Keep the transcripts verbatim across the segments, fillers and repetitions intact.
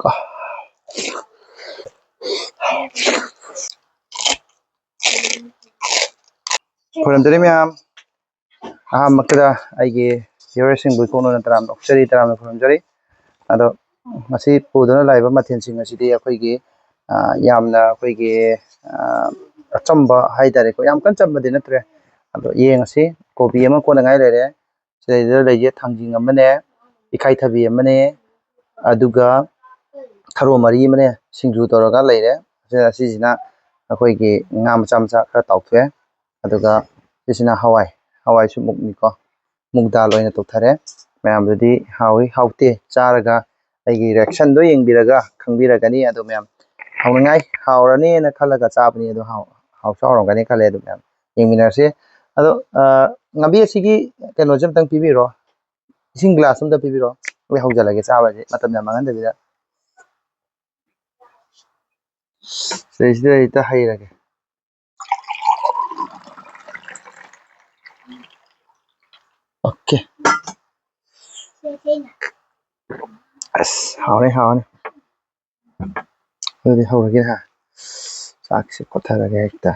ꯀꯣ꯫ ꯈꯨꯔꯨꯝꯖꯔꯤ ꯃꯌꯥꯝ꯫ ꯑꯍꯥꯟꯕꯃꯛꯇꯗ ꯑꯩꯒꯤ viewers ꯁꯤꯡꯕꯨ ꯏꯀꯣꯛꯅꯅ ꯇꯔꯥꯝꯅ ꯑꯣꯛꯆꯔꯤ, ꯇꯔꯥꯝꯅ ꯈꯨꯔꯨꯝꯖꯔꯤ꯫ ꯑꯗꯣ ꯉꯁꯤ ꯄꯨꯗꯨꯅ ꯂꯥꯛꯏꯕ ꯃꯊꯦꯜꯁꯤꯡ ꯑꯁꯤꯗꯤ ꯑꯩꯈꯣꯏꯒꯤ, ꯑ, ꯌꯥꯝꯅ ꯑꯩꯈꯣꯏꯒꯤ, ꯑ, ꯑꯆꯝꯕ ꯍꯥꯏꯇꯥꯔꯦꯀꯣ, ꯌꯥꯝ ꯀꯟꯅ ꯆꯝꯕꯗꯤ ꯅꯠꯇ꯭ꯔꯦ꯫ ꯑꯗꯣ ꯌꯦꯡꯉꯁꯤ, ꯀꯣꯕꯤ ꯑꯃ ꯀꯣꯠꯅꯉꯥꯏ ꯂꯩꯔꯦ, ꯁꯤꯗꯩꯗ ꯂꯩꯁꯦ ꯊꯥꯡꯖꯤꯡ ꯑꯃꯅꯦ, ꯏꯀꯥꯏꯊꯕꯤ ꯑꯃꯅꯦ, ꯑꯗꯨꯒ ꯊꯔꯣ ꯃꯔꯤ ꯑꯃꯅꯦ, ꯁꯤꯡꯖꯨ ꯇꯧꯔꯒ ꯂꯩꯔꯦ꯫ ꯑꯁꯤꯅ ꯑꯩꯈꯣꯏꯒꯤ ꯉꯥ ꯃꯆꯥ ꯃꯆꯥ ꯈꯔ ꯇꯥꯎꯊꯣꯛꯑꯦ꯫ ꯑꯗꯨꯒ ꯁꯤꯁꯤꯅ ꯍꯋꯥꯏ, ꯍꯋꯥꯏꯁꯨ ꯃꯨꯛꯅꯤꯀꯣ, ꯃꯨꯛ ꯗꯥꯜ ꯑꯣꯏꯅ ꯇꯧꯊꯔꯦ꯫ ꯃꯌꯥꯝꯗꯨꯗꯤ ꯍꯥꯎꯏ ꯍꯥꯎꯇꯦ ꯆꯥꯔꯒ ꯑꯩꯒꯤ reaction ꯗꯣ ꯌꯦꯡꯕꯤꯔꯒ ꯈꯪꯕꯤꯔꯒꯅꯤ꯫ ꯑꯗꯣ ꯃꯌꯥꯝ ꯍꯥꯎꯅꯉꯥꯏ, ꯍꯥꯎꯔꯅꯦꯅ ꯈꯜꯂꯒ ꯆꯥꯕꯅꯤ, ꯑꯗꯣ ꯍꯥꯎ-, ꯍꯥꯎꯁꯨ ꯍꯥꯎꯔꯝꯒꯅꯤ ꯈꯜꯂꯦ꯫ ꯑꯗꯣ ꯃꯌꯥꯝ ꯌꯦꯡꯃꯤꯟꯅꯔꯁꯤ꯫ ꯑꯗꯣ, ꯑ, ꯉꯥꯝꯕꯤ, ꯑꯁꯤꯒꯤ ꯀꯩꯅꯣꯁꯦ ꯑꯝꯇꯪ ꯄꯤꯕꯤꯔꯣ, ꯏꯁꯤꯡ glass ꯑꯝꯇ ꯄꯤꯕꯤꯔꯣ꯫ ꯑꯩ ꯍꯧꯖꯜꯂꯒꯦ ꯆꯥꯕꯁꯦ ꯃꯇꯝ ꯌꯥꯝ ꯃꯥꯡꯍꯟꯗꯕꯤꯗ꯫ ꯁꯤꯗꯩꯁꯤꯗ ꯍꯦꯛꯇ ꯍꯩꯔꯒꯦ꯫ Okay꯫ ꯑꯁ, ꯍꯥꯎꯔꯦ, ꯍꯥꯎꯔꯦ꯫ ꯑꯗꯨꯗꯤ ꯍꯧꯔꯒꯦ ꯍꯥ꯫ ꯆꯥꯛꯁꯦ ꯀꯣꯠꯊꯔꯒꯦ ꯍꯦꯛꯇ꯫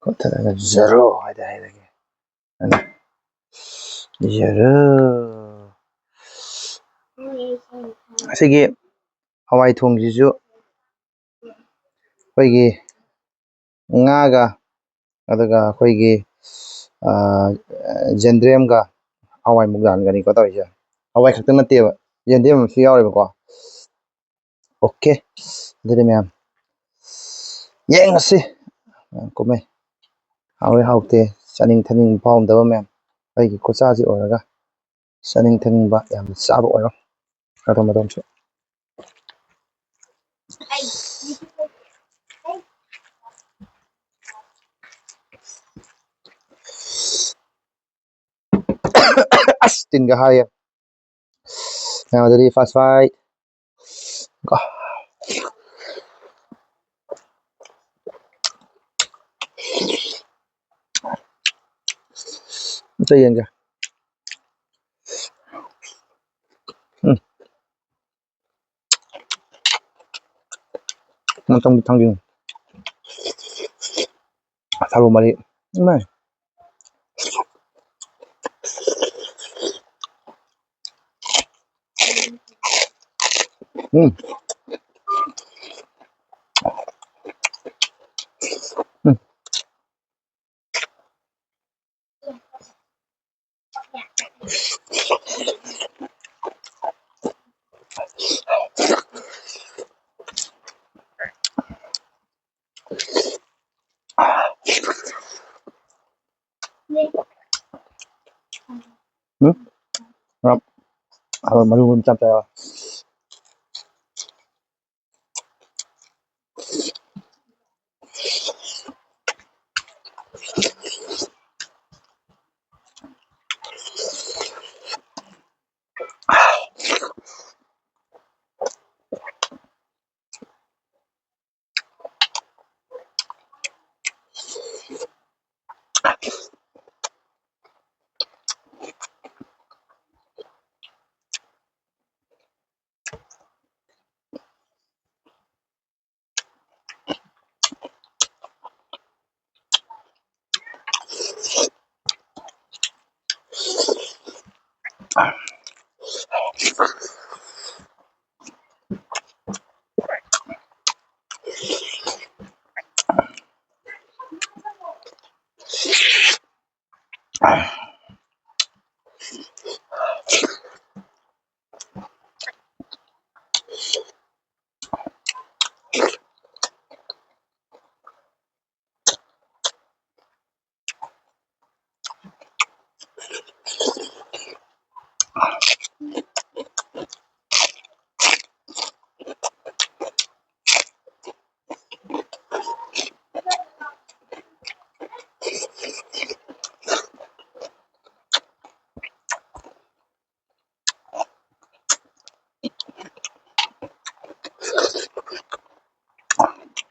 ꯀꯣꯠꯊꯔꯒ ꯖꯔꯣ ꯍꯥꯏꯗ ꯍꯩꯔꯒꯦ꯫ ꯑꯗ ꯖꯔꯣ꯫ ꯑꯁꯤꯒꯤ ꯍꯋꯥꯏ ꯊꯣꯡꯁꯤꯁꯨ ꯑꯩꯈꯣꯏꯒꯤ ꯉꯥꯒ, ꯑꯗꯨꯒ ꯑꯩꯈꯣꯏꯒꯤ, ꯑ, ꯌꯦꯟꯗ꯭ꯔꯦꯝꯒ ꯍꯋꯥꯏ ꯃꯨꯛꯗꯥꯜꯒꯅꯤꯀꯣ ꯇꯧꯔꯤꯁꯦ꯫ ꯍꯋꯥꯏ ꯈꯛꯇ ꯅꯠꯇꯦꯕ, ꯌꯦꯟꯗꯦꯝ ꯑꯃꯁꯨ ꯌꯥꯎꯔꯤꯕꯀꯣ꯫ Okay꯫ ꯑꯗꯨꯗꯤ ꯃꯌꯥꯝ ꯌꯦꯡꯉꯁꯤ꯫ ꯃꯌꯥꯝ ꯀꯨꯝꯍꯩ ꯍꯥꯎꯏ ꯍꯥꯎꯇꯦ, ꯆꯥꯅꯤꯡ ꯊꯛꯅꯤꯡꯕ ꯐꯥꯎꯔꯝꯗꯕ ꯃꯌꯥꯝ ꯑꯩꯒꯤ ꯈꯨꯠꯆꯥꯁꯤ ꯑꯣꯏꯔꯒ ꯆꯥꯅꯤꯡ ꯊꯛꯅꯤꯡꯕ ꯌꯥꯝꯅ ꯆꯥꯕ ꯑꯣꯏꯔꯣ꯫ ꯑꯗꯣꯝ ꯑꯗꯣꯝꯁꯨ꯫ ꯑꯁ, ꯇꯤꯟꯒ ꯍꯥꯏꯌꯦ꯫ ꯃꯌꯥꯝ ꯑꯗꯨꯗꯤ fast fight꯫ ꯀꯣ꯫ ꯑꯝꯇ ꯌꯦꯡꯒꯦ꯫ ꯎꯝ꯫ ꯃꯇꯝꯒꯤ ꯊꯥꯡꯖꯤꯡ꯫ ꯊꯔꯣ ꯃꯔꯤ꯫ ꯏꯃꯥꯏ꯫ ꯎꯝ꯫ ꯎꯝ꯫ ꯎꯝ? ꯌꯥꯝ ꯍꯥꯎꯋꯦ, ꯃꯔꯨ ꯃꯔꯨ ꯃꯆꯥ ꯃꯆꯥ ꯌꯥꯎꯋꯦ꯫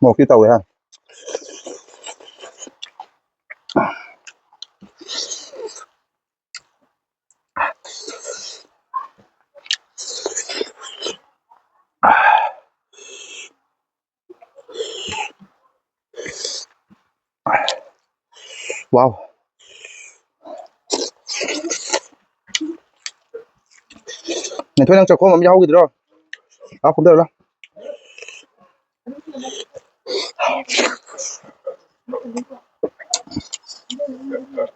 ꯃꯣꯔꯣꯛꯇꯤ ꯇꯧꯋꯦ ꯍꯥ꯫ ꯄꯥꯎ꯫ ꯅꯦꯊꯣꯏ, ꯅꯪ ꯆꯥꯛꯈꯣꯝ ꯑꯃ ꯌꯥꯎꯈꯤꯗ꯭ꯔꯣ? ꯂꯥꯎ, ꯀꯨꯝꯊꯔꯣ, ꯂꯥꯎ꯫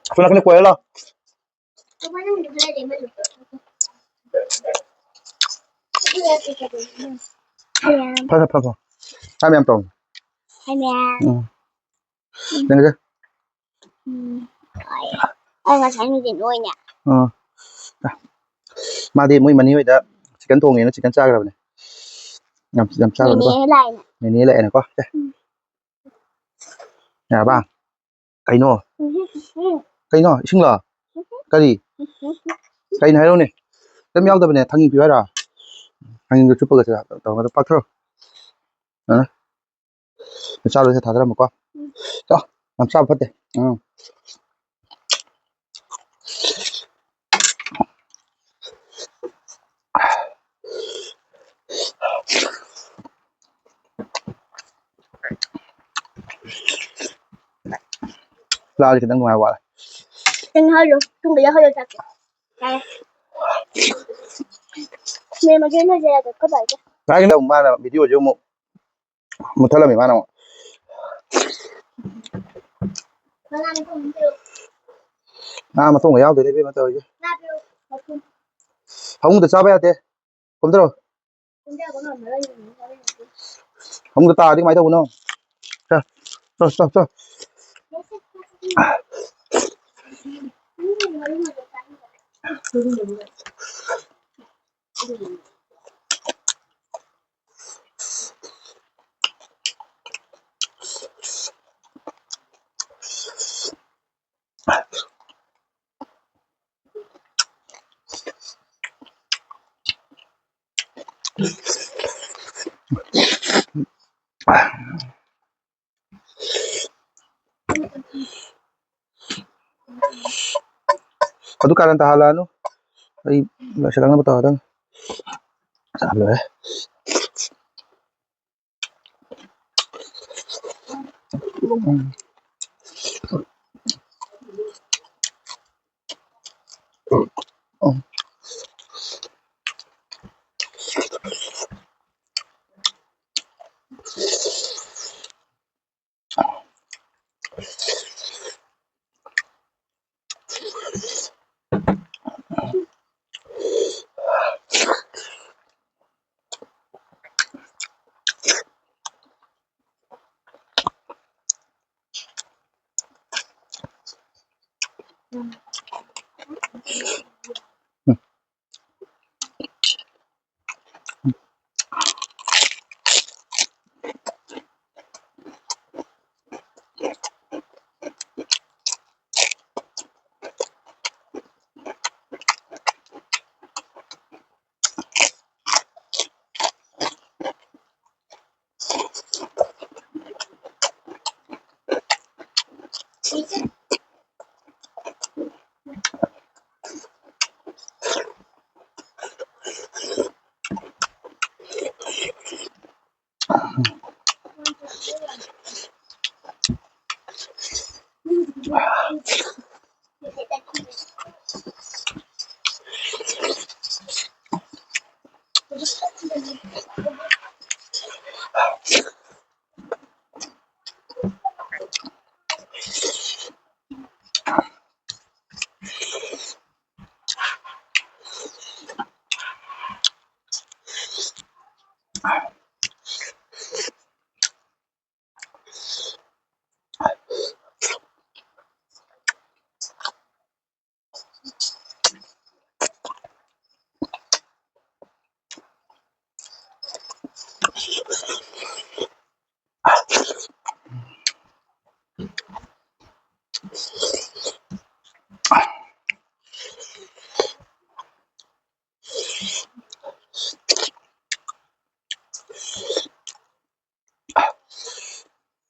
ꯑꯁꯣꯝ ꯅꯥꯀꯟꯗ ꯀꯣꯏꯔ ꯂꯥꯎ꯫ ꯐꯔꯦ, ꯐꯔꯦ, ꯐꯔꯦ꯫ ꯆꯥ ꯃꯌꯥꯝ ꯇꯧ꯫ ꯎꯝ꯫ ꯅꯪꯁꯦ? ꯎꯝ꯫ ꯑꯩ ꯉꯁꯥꯏ ꯅꯨꯡꯊꯤꯟ ꯑꯣꯏꯅ꯫ ꯑꯥ꯫ ꯃꯥꯗꯤ ꯃꯣꯏ ꯃꯅꯤ ꯍꯣꯏꯗ ꯆꯤꯛꯀꯟ ꯊꯣꯡꯉꯦꯅ ꯆꯤꯛꯀꯟ ꯆꯥꯈ꯭ꯔꯕꯅꯦ꯫ ꯌꯥꯝ, ꯌꯥꯝ ꯆꯥꯒꯅꯨꯀꯣ꯫ ꯅꯦꯅꯦ ꯂꯥꯛꯑꯦꯅ꯫ ꯅꯦꯅꯦ ꯂꯥꯛꯑꯦꯅꯀꯣ꯫ ꯁꯦ꯫ ꯎꯝ꯫ ꯌꯥꯔꯕ? ꯀꯩꯅꯣ? ꯎꯝ꯫ ꯀꯩꯅꯣ? ꯏꯁꯤꯡꯂꯣ? ꯎꯝ꯫ ꯀꯔꯤ? ꯎꯝ꯫ ꯀꯩꯅꯣ ꯍꯥꯏꯔꯛꯎꯅꯦ? ꯀꯩꯝ ꯌꯥꯎꯗꯕꯅꯦ꯫ ꯊꯥꯡꯖꯤꯡ ꯄꯤꯌꯨ ꯍꯥꯏꯔꯣ? ꯊꯥꯡꯖꯤꯡꯗꯣ ꯆꯨꯞꯄꯒ ꯇꯧꯔꯒ ꯄꯥꯛꯊꯔꯣ꯫ ꯑ? ꯆꯥꯔꯣꯏꯁꯦ, ꯊꯥꯗꯔꯝꯃꯨꯀꯣ꯫ ꯎꯝ꯫ ꯆꯥꯎ, ꯌꯥꯝ ꯆꯥꯕ ꯐꯠꯇꯦ꯫ ꯎꯝ꯫ ꯂꯥꯛꯑꯗꯤ ꯈꯤꯇꯪ ꯅꯨꯡꯉꯥꯏ ꯋꯥꯠꯂꯦ꯫ ꯈꯤꯇꯪ ꯍꯜꯂꯣ, ꯇꯨꯡꯗ ꯌꯥꯎꯍꯜꯂꯣ ꯆꯥꯛꯁꯦ꯫ ꯌꯥꯔꯦ꯫ ꯃꯦꯝ ꯑꯗꯨ ꯏꯟꯅꯁꯦ ꯌꯥꯗ꯭ꯔꯣ? ꯑꯩꯈꯣꯏ ꯕꯥꯒꯤ꯫ ꯀꯥꯏꯗꯅꯣ ꯃꯥꯅ ꯚꯤꯗꯤꯑꯣꯁꯦ ꯑꯃꯨꯛ ꯃꯨꯠꯊꯠꯂꯝꯃꯤ ꯃꯥꯅ ꯑꯃꯨꯛ꯫ ꯉꯥ ꯃꯇꯣꯡꯒ ꯌꯥꯎꯗꯦꯗ ꯏꯕꯦꯝꯃ ꯇꯧꯔꯤꯁꯦ꯫ ꯐꯃꯨꯡꯗ ꯆꯥꯕ ꯌꯥꯗꯦ꯫ ꯀꯨꯝꯊꯔꯣ꯫ ꯐꯃꯨꯡꯗ ꯇꯥꯔꯗꯤ ꯀꯃꯥꯏꯅ ꯇꯧꯕꯅꯣ? ꯆꯣ, ꯆꯣ, ꯆꯣ, ꯆꯣ꯫ ꯑꯗꯨ ꯀꯥꯔꯟ ꯇꯥꯍꯜꯂꯛꯑꯅꯨ꯫ ꯑꯩ ꯂꯣꯏꯁꯤꯜꯂꯛꯅꯕ ꯇꯧꯔꯗꯝꯅꯤ꯫ ꯆꯥ ꯂꯣꯏꯔꯦ꯫ ꯎꯝ꯫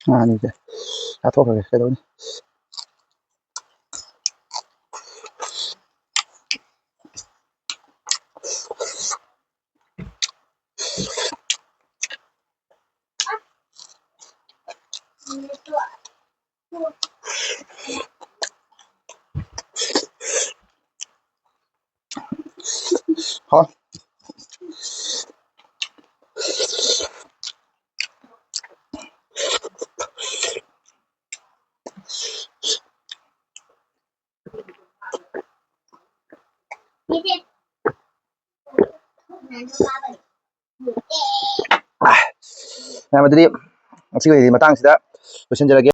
ꯉꯥꯅꯤꯁꯦ ꯆꯥꯊꯣꯛꯈ꯭ꯔꯒꯦ, ꯀꯩꯗꯧꯅꯤ? ꯍꯥꯎ꯫ ꯃꯌꯥꯝ, ꯑꯗꯨꯗꯤ ꯉꯁꯤꯒꯤ ꯑꯣꯏꯅꯗꯤ ꯃꯇꯥꯡꯁꯤꯗ ꯂꯣꯏꯁꯤꯟꯖꯔꯒꯦ꯫